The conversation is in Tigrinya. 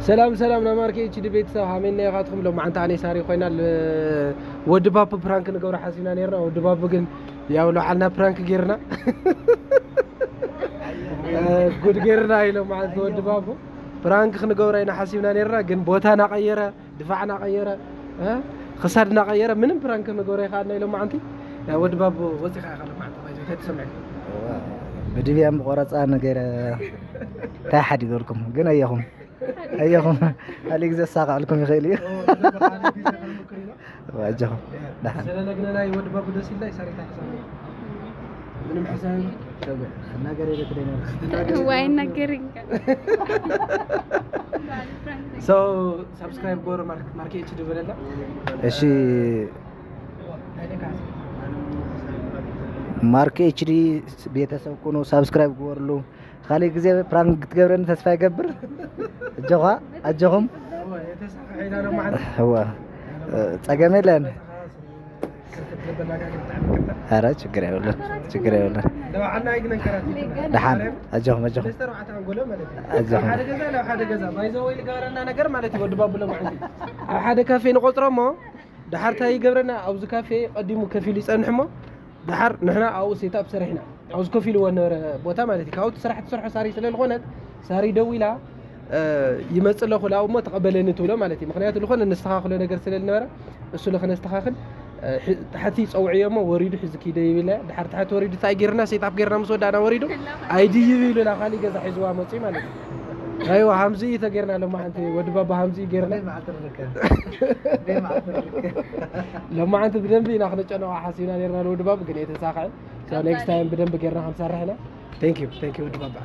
ሰላም ሰላም ናይ ማርኬ ኤች ዲ ቤተሰብ ሃመይ ነይ ኢኻትኩም? ሎማዓንቲ ኣነ ሳሪ ኮይና ል-፣ ወዲ ባቡ ፕራንክ ንገብሮ ሓሲብና ነይርና። ወዲ ባቡ ግን ያው ለውዓልና ፕራንክ ጌርና። እ፣ ጉድ ጌርና እዩ ሎማዓንቲ ወዲ ባቡ። ፕራንክ ክንገብሮ ኢና ሓሲብና ነይርና፣ ግን ቦታ ናቐየረ፣ ድፋዕ ናቐየረ፣ እ፣ ክሳድ ናቐየረ፣ ምንም ፕራንክ ክንገብሮ ይኸኣልና እዩ ሎማዓንቲ። እ፣ ወዲ ባቡ ወፂኻ ኢኻ ሎማዓንቲ፣ ባይዘ፣ እንታይ ተሰምዐ? ብድብያ ምቆረፃ ነገር እንታይ ሓዲገርኩም ግን ኣየኹም? ኣየኹም፣ ካልእ ግዜ ኣሳቕዐልኩም ይኽእል እዩ። ኣጀኹም። ደሓን። ስለነግረናይ ወዲ ባቡ ደስ ኢልናይ፣ ሳሪታ ተሳሚ። ምንም ሕሳብ ነገር የለ ትደና። ዋይ ነገር። So፣ ሳብስክራይብ ጎረ ማርክ-፣ ማርኬ ኤች ዲ በለላ። እሺ። ማርክ ኤች ዲ ቤተሰብ ኩኑ፣ ሳብስክራይብ ግበርሉ። ካልእ ግዜ ፕራንክ ክትገብረኒ ተስፋ ይገብር። እጆኻ፣ ኣጆኹም። እዋ፣ ጸገም የለን። ኧረ ችግር የብሉን፣ ችግር የብሉን። ደሓን፣ ኣጆኹም፣ ኣጆኹም። ኣጆኹም። ሓደ ገዛ ናብ ሓደ ገዛ፣ ባይዘወይ ልገበረና ነገር ማለት እዩ፣ ወዲ ባቡ ሎማዓንቲ። ኣብ ሓደ ካፌ ንቆጽሮ እሞ፣ ደሓር ታይ ይገብረና፣ ኣብዚ ካፌ ቀዲሙ ከፊሉ ይጸንሕ እሞ፣ ደሓር ንሕና ኣብኡ ሴታፕ ሰሪሕና፣ ኣብዚ ኮፍ ኢልዎ ነበረ ቦታ ማለት እዩ። ካብኡ እቲ ስራሕ ትሰርሖ ሳሪ ስለ ዝኾነት፣ ሳሪ ደዊላ፣ እ፣ ይመጽእ ኣለኹ ላብኡ እሞ ተቐበለኒ ትብሎ ማለት እዩ። ምኽንያቱ ዝኾነ ነስተኻኽሎ ነገር ስለ ዝነበረ፣ እሱ ለኸነስተኻኽል፣ እ፣ ሒ-፣ ታሕቲ ጸውዕዮ እሞ ወሪዱ ሒዙ ኪደ ይብል እያ። ደሓር ታሕቲ ወሪዱ እንታይ ጌርና፣ ሴታፕ ጌርና ምስ ወዳእና ወሪዱ፣ ኣይድይብ ኢሉና፣ ካሊእ ገዛ ሒዝዋ መጽኡ ማለት እዩ። ኣይዋ፣ ሃምዚ እዩ ተጌርና፣ ሎማዓንቲ ወዲ ባባ ሃምዚ እዩ ጌርና። ሎማዓንቲ ብደንቢ ኢና ክነጨንቖ ሓሲብና ኔርና ንወዲ ባባ፣ ግን ኣይተሳኽዐን። So next time ብደንቢ ጌርና ክንሰርሕ ኢና። Thank you፣ thank you ወዲ ባባ።